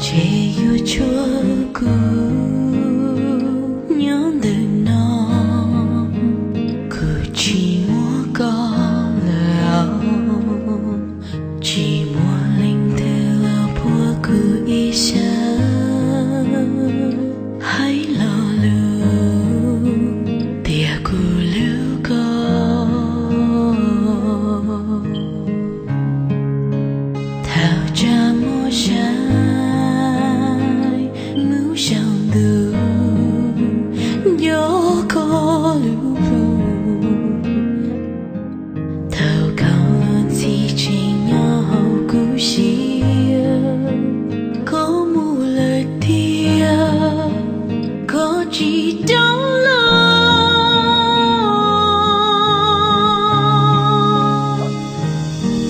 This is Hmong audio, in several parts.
Ces yuav tshuav kuv nyob ntawm no, kuv tsis muaj koj lawm, tsis muaj leej twg los puag kuv ib sab. Hais lo lus tias kuv hlub koj, thaum tsa muaj sai mus saum ntuj, nco koj lub hlub. Thaum koj los ntxhi tseem nyob hauv kuv siab, koj mus lawm tiag, koj tsis rov los.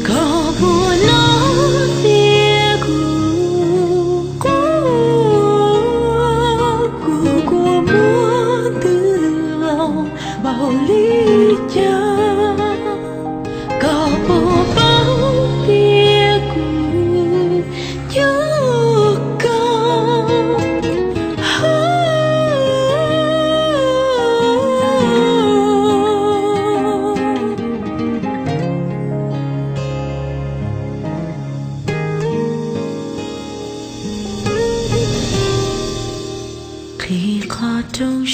Koj puas hnov tias kuv quaj, kuv kua muag twb laus npaum li cas? Koj puas paub tias kuv nco koj? Qhib qhov rooj